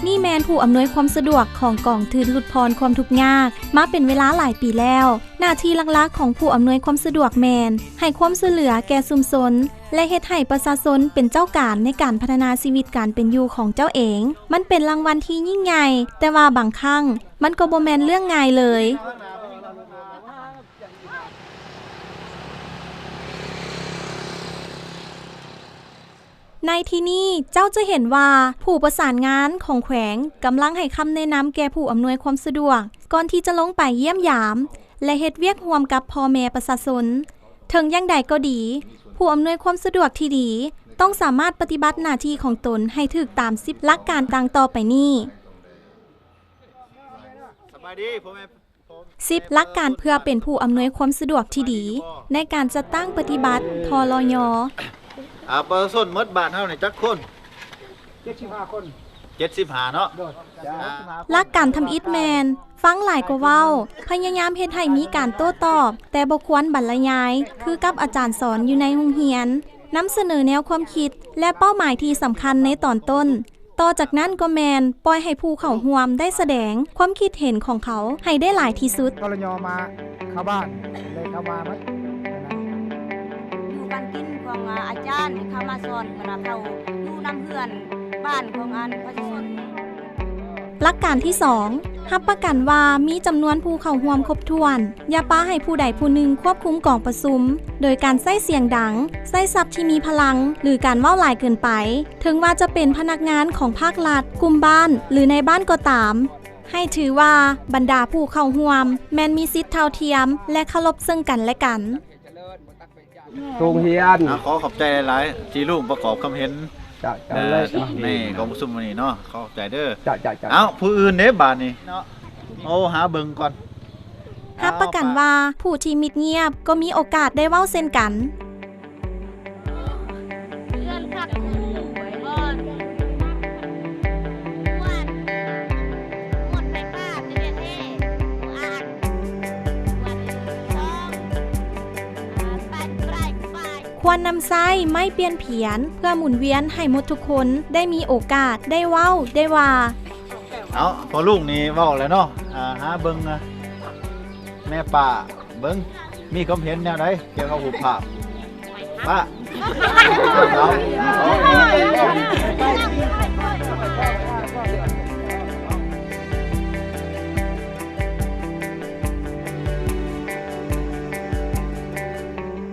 ນີ້ແມ່ນຜູ້ອຳນວຍຄວາມສະດວກຂອງກອງທຶນຫຼຸດຜ່ອນຄວາມທຸກຍາກມາເປັນເວລາຫຼາຍປີແລ້ວ. ໜ້າທີ່ຫຼັກໆຂອງຜູ້ອຳນວຍຄວາມສະດວກແມ່ນໃຫ້ຄວາມຊ່ວຍເຫຼືອແກ່ຊຸມຊົນ ແລະ ເຮັດໃຫ້ປະຊາຊົນເປັນເຈົ້າການໃນການພັດທະນາຊີວິດການເປັນຢູ່ຂອງເຈົ້າເອງ. ມັນເປັນລາງວັນທີ່ຍິ່ງໃຫຍ່, ແຕ່ວ່າບາງຄັ້ງມັນກໍບໍ່ແມ່ນເລື່ອງງ່າຍເລີຍ. ໃນທີ່ນີ້ເຈົ້າຈະເຫັນວ່າຜູ້ປະສານງານຂອງແຂວງກຳລັງໃຫ້ຄຳແນະນຳແກ່ຜູ້ອຳນວຍຄວາມສະດວກ ກ່ອນທີ່ຈະລົງໄປຢ້ຽມຢາມ ແລະ ເຮັດວຽກຮ່ວມກັບພໍ່ແມ່ປະຊາຊົນ. ເຖິງຢ່າງໃດກໍດີ, ຜູ້ອຳນວຍຄວາມສະດວກທີ່ດີຕ້ອງສາມາດປະຕິບັດໜ້າທີ່ຂອງຕົນໃຫ້ຖືກຕາມສິບຫຼັກການດັ່ງຕໍ່ໄປນີ້. ສະບາຍດີ ພໍ່ແມ່ ສິບຫຼັກການເພື່ອເປັນຜູ້ອຳນວຍຄວາມສະດວກທີ່ດີໃນການຈັດຕັ້ງປະຕິບັດ ທລຍ. ອາ ປະຊາຊົນໝົດບ້ານເຮົານີ້ຈັກຄົນ? ເຈັດສິບຫ້າຄົນ. ເຈັດສິບຫ້າເນາະ. ໂດຍ. ອ່າ ຫຼັກການທຳອິດແມ່ນ ຟັງຫຼາຍກວ່າເວົ້າ, ພະຍາຍາມເຮັດໃຫ້ມີການໂຕ້ຕອບ, ແຕ່ບໍ່ຄວນບັນລະຍາຍ ຄືກັບອາຈານສອນຢູ່ໃນໂຮງຮຽນ, ນຳສະເໜີແນວຄວາມຄິດ ແລະ ເປົ້າໝາຍທີ່ສຳຄັນໃນຕອນຕົ້ນ. ຕໍ່ຈາກນັ້ນກໍແມ່ນປ່ອຍໃຫ້ຜູ້ເຂົ້າຮ່ວມໄດ້ສະແດງຄວາມຄິດເຫັນຂອງເຂົາໃຫ້ໄດ້ຫຼາຍທີ່ສຸດ. ທລຍ ມາເຂົ້າບ້ານ ເລີຍເຂົ້າມາໝົດ. ຢູ່ການກິນຂອງອາຈານເຂົ້າມາສອນ ເວລາເຂົາຢູ່ນຳເຮືອນບ້ານຂອງອັນປະຊາຊົນ. ຫຼັກການທີສອງ ຮັບປະກັນວ່າມີຈຳນວນຜູ້ເຂົ້າຮ່ວມຄົບຖ້ວນ. ຢ່າປະໃຫ້ຜູ້ໃດຜູ້ໜຶ່ງຄວບຄຸມກອງປະຊຸມ ໂດຍການໃຊ້ສຽງດັງ, ໃຊ້ສັບທີ່ມີພະລັງ ຫຼື ການເວົ້າຫຼາຍເກີນໄປ. ເຖິງວ່າຈະເປັນພະນັກງານຂອງພາກລັດ, ກຸ່ມບ້ານ ຫຼື ນາຍບ້ານກໍຕາມ, ໃຫ້ຖືວ່າບັນດາຜູ້ເຂົ້າຮ່ວມແມ່ນມີສິດເທົ່າທຽມ ແລະ ເຄົາລົບເຊິ່ງກັນແລະກັນ. ໂຮງຮຽນ. ອ່າ ຂໍຂອບໃຈຫຼາຍໆ ທີ່ລຸງປະກອບຄຳເຫັນ ຈາກ ເອີ ເລີຍ ໃນກອງປະຊຸມມື້ນີ້ເນາະ. ຂໍຂອບໃຈເດີ. ເອົ້າ ຜູ້ອື່ນເດ້ບາດນີ້ເນາະ. ໂອ້ ຫາເບິ່ງກ່ອນ. ຮັບປະກັນວ່າຜູ້ທີ່ມິດງຽບກໍມີໂອກາດໄດ້ເວົ້າເຊັ່ນກັນ. ເຮືອນຄັກຄູ່ບ່ອນ ຄວນນຳໃຊ້ໄມ້ປ່ຽນຜຽນເພື່ອໝູນວຽນໃຫ້ໝົດທຸກຄົນໄດ້ມີໂອກາດໄດ້ເວົ້າໄດ້ວ່າ. ເອົາ ພໍ່ລຸງນີ້ເວົ້າແລ້ວເນາະ. ອ່າ ຫາເບິ່ງ ແມ່ປ້າເບິ່ງ ມີຄວາມເຫັນແນວໃດກ່ຽວກັບຮູບພາບ? ປ້າ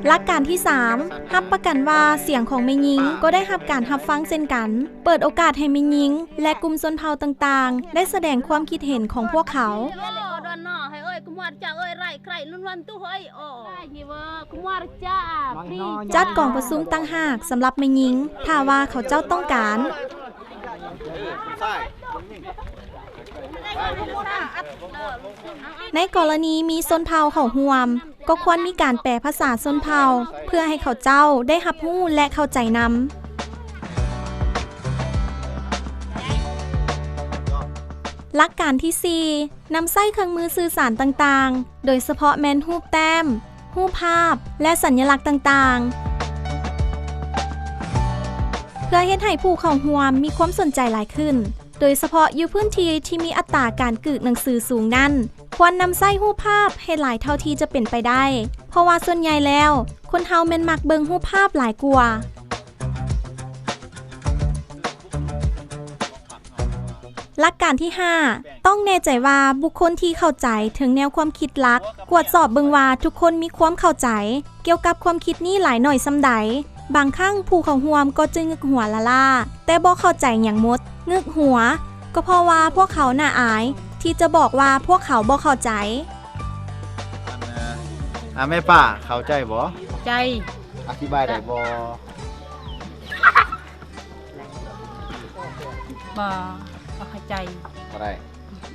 ຫຼັກການທີສາມ ຮັບປະກັນວ່າສຽງຂອງແມ່ຍິງກໍໄດ້ຮັບການຮັບຟັງເຊັ່ນກັນ. ເປີດໂອກາດໃຫ້ແມ່ຍິງ ແລະ ກຸ່ມຊົນເຜົ່າຕ່າງໆ ໄດ້ສະແດງຄວາມຄິດເຫັນຂອງພວກເຂົາ. ຈັດກອງປະຊຸມຕ່າງຫາກສຳລັບແມ່ຍິງ ຖ້າວ່າເຂົາເຈົ້າຕ້ອງການ. ໃນກໍລະນີມີຊົນເຜົ່າເຂົ້າຮ່ວມ, ກໍຄວນມີການແປພາສາຊົນເຜົ່າ ເພື່ອໃຫ້ເຂົາເຈົ້າໄດ້ຮັບຮູ້ ແລະ ເຂົ້າໃຈນຳ. ຫຼັກການທີສີ່ ນຳໃຊ້ເຄື່ອງມືສື່ສານຕ່າງໆ ໂດຍສະເພາະແມ່ນຮູບແຕ້ມ, ຮູບພາບ ແລະ ສັນຍະລັກຕ່າງໆ ເພື່ອເຮັດໃຫ້ຜູ້ເຂົ້າຮ່ວມມີຄວາມສົນໃຈຫຼາຍຂຶ້ນ. ໂດຍສະເພາະຢູ່ພື້ນທີ່ທີ່ມີອັດຕາການກືກໜັງສືສູງນັ້ນ, ຄວນນຳໃຊ້ຮູບພາບໃຫ້ຫຼາຍເທົ່າທີ່ຈະເປັນໄປໄດ້, ເພາະວ່າສ່ວນໃຫຍ່ແລ້ວ ຄົນເຮົາແມ່ນມັກເບິ່ງຮູບພາບຫຼາຍກວ່າ. ຫຼັກການທີຫ້າ ຕ້ອງແນ່ໃຈວ່າບຸກຄົນທີ່ເຂົ້າໃຈເຖິງແນວຄວາມຄິດຫຼັກ, ກວດສອບເບິ່ງວ່າທຸກຄົນມີຄວາມເຂົ້າໃຈກ່ຽວກັບຄວາມຄິດນີ້ຫຼາຍໜ້ອຍສ່ຳໃດ. ບາງຄັ້ງຜູ້ເຂົ້າຮ່ວມກໍຈະງຶກຫົວລ້າໆ ແຕ່ບໍ່ເຂົ້າໃຈຫຍັງໝົດ. ງຶກຫົວ ກໍເພາະວ່າພວກເຂົາໜ້າອາຍທີ່ຈະບອກວ່າພວກເຂົາບໍ່ເຂົ້າໃຈ. ອັນ ອາ ແມ່ປ້າເຂົ້າໃຈບໍ່? ໃຈ. ອະທິບາຍໄດ້ບໍ່? ບໍ່ ບໍ່ເຂົ້າໃຈ. ບໍ່ໄດ້.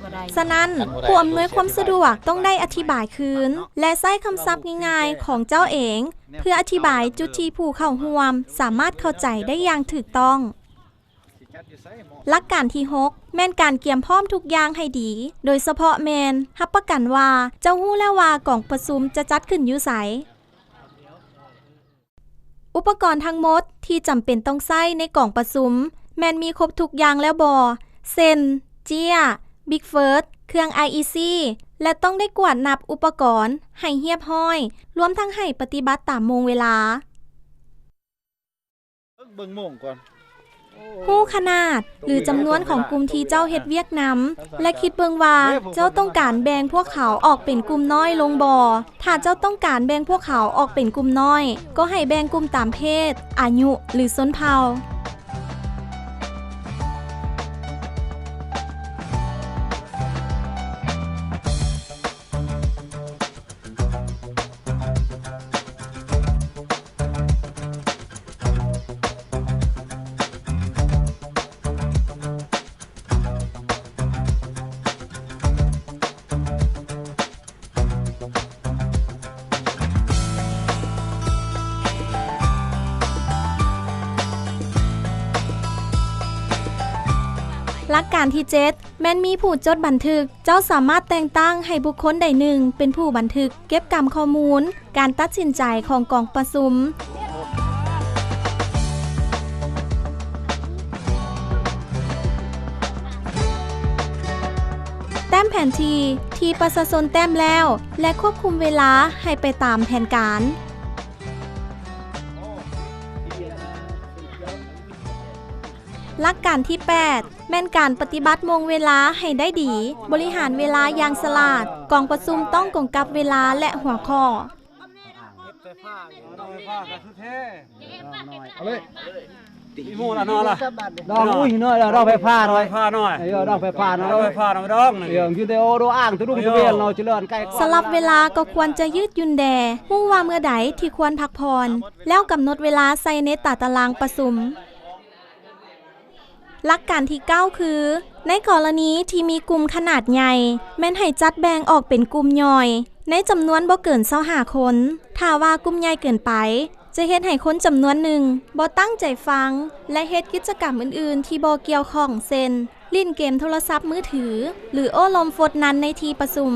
ບໍ່ໄດ້. ສະນັ້ນ ຜູ້ອຳນວຍຄວາມສະດວກຕ້ອງໄດ້ອະທິບາຍຄືນ ແລະ ໃຊ້ຄຳສັບງ່າຍໆຂອງເຈົ້າເອງ ເພື່ອອະທິບາຍຈຸດທີ່ຜູ້ເຂົ້າຮ່ວມສາມາດເຂົ້າໃຈໄດ້ຢ່າງຖືກຕ້ອງ. ຫຼັກການທີຫົກ ແມ່ນການກຽມພ້ອມທຸກຢ່າງໃຫ້ດີ, ໂດຍສະເພາະແມ່ນຮັບປະກັນວ່າເຈົ້າຮູ້ແລ້ວວ່າກອງປະຊຸມຈະຈັດຂຶ້ນຢູ່ໃສ. ອຸປະກອນທັງໝົດທີ່ຈຳເປັນຕ້ອງໃຊ້ໃນກອງປະຊຸມ ແມ່ນມີຄົບທຸກຢ່າງແລ້ວບໍ່? ເຊັ່ນ ເຈ້ຍ, ບິກເຟີດ, ເຄື່ອງ ໄອອີຊີ ແລະ ຕ້ອງໄດ້ກວດນັບອຸປະກອນໃຫ້ຮຽບຮ້ອຍ, ລວມທັງໃຫ້ປະຕິບັດຕາມໂມງເວລາ. ເບິ່ງໂມງກ່ອນ. ຮູ້ຂະໜາດ ຫຼື ຈຳນວນຂອງກຸ່ມທີ່ເຈົ້າເຮັດວຽກນຳ ແລະ ຄິດເບິ່ງວ່າເຈົ້າຕ້ອງການແບ່ງພວກເຂົາອອກເປັນກຸ່ມນ້ອຍລົງບໍ່? ຖ້າເຈົ້າຕ້ອງການແບ່ງພວກເຂົາອອກເປັນກຸ່ມນ້ອຍ, ກໍໃຫ້ແບ່ງກຸ່ມຕາມເພດ, ອາຍຸ ຫຼື ຊົນເຜົ່າ. ຫຼັກການທີເຈັດ ແມ່ນມີຜູ້ຈົດບັນທຶກ. ເຈົ້າສາມາດແຕ່ງຕັ້ງໃຫ້ບຸກຄົນໃດໜຶ່ງເປັນຜູ້ບັນທຶກເກັບກຳຂໍ້ມູນການຕັດສິນໃຈຂອງກອງປະຊຸມ. ແຕ້ມແຜນທີ່ທີ່ປະຊາຊົນແຕ້ມແລ້ວ ແລະ ຄວບຄຸມເວລາໃຫ້ໄປຕາມແຜນການ. ຫຼັກການທີແປດ ແມ່ນການປະຕິບັດໂມງເວລາໃຫ້ໄດ້ດີ, ບໍລິຫານເວລາຢ່າງສະຫຼາດ. ກອງປະຊຸມຕ້ອງກົງກັບເວລາ ແລະ ຫົວຂໍ້. ເອົາເລີຍ ອີໂມລະເນາະລະ ດອງ ອຸ້ຍ ໜ້ອຍລະ ດອງໄຟຟ້າໜ້ອຍ ໄຟຟ້າໜ້ອຍ ເອີ ດອງໄຟຟ້າໜ້ອຍ ດອງໄຟຟ້າໜ້ອຍ ດອງໜຶ່ງ ເອີ ວິດີໂອດູອ່າງຕະດຸງຕະເວນເນາະ ຈະເລີນໄກ ສຳລັບເວລາກໍຄວນຈະຍືດຫຍຸ່ນແດ່, ຮູ້ວ່າເມື່ອໃດທີ່ຄວນພັກຜ່ອນ, ແລ້ວກຳນົດເວລາໃສ່ໃນຕາຕະລາງປະຊຸມ. ຫຼັກການທີເກົ້າຄື ໃນກໍລະນີທີ່ມີກຸ່ມຂະໜາດໃຫຍ່ ແມ່ນໃຫ້ຈັດແບ່ງອອກເປັນກຸ່ມຍ່ອຍ ໃນຈຳນວນບໍ່ເກີນຊາວຫ້າຄົນ. ຖ້າວ່າກຸ່ມໃຫຍ່ເກີນໄປ ຈະເຮັດໃຫ້ຄົນຈຳນວນໜຶ່ງບໍ່ຕັ້ງໃຈຟັງ ແລະ ເຮັດກິດຈະກຳອື່ນໆທີ່ບໍ່ກ່ຽວຂ້ອງ ເຊັ່ນ ຫຼິ້ນເກມໂທລະສັບມືຖື ຫຼື ໂອ້ລົມຟົດນັນໃນທີ່ປະຊຸມ.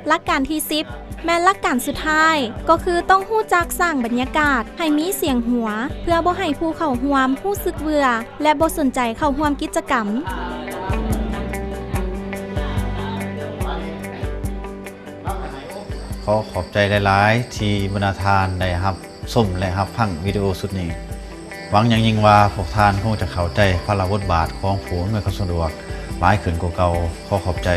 ຫຼັກການທີສິບ ແມ່ນຫຼັກການສຸດທ້າຍ ກໍຄືຕ້ອງຮູ້ຈັກສ້າງບັນຍາກາດໃຫ້ມີສຽງຫົວ ເພື່ອບໍ່ໃຫ້ຜູ້ເຂົ້າຮ່ວມຮູ້ສຶກເບື່ອ ແລະ ບໍ່ສົນໃຈເຂົ້າຮ່ວມກິດຈະກຳ. ຂໍຂອບໃຈຫຼາຍໆ ທີ່ບັນດາທ່ານໄດ້ຮັບ ຊົມ ແລະ ຮັບຟັງວິດີໂອຊຸດນີ້. ຫວັງຢ່າງຍິ່ງວ່າພວກທ່ານຄົງຈະເຂົ້າໃຈພາລະບົດບາດຂອງຜູ້ອຳນວຍຄວາມສະດວກຫຼາຍຂຶ້ນກວ່າເກົ່າ. ຂໍຂອບໃຈ.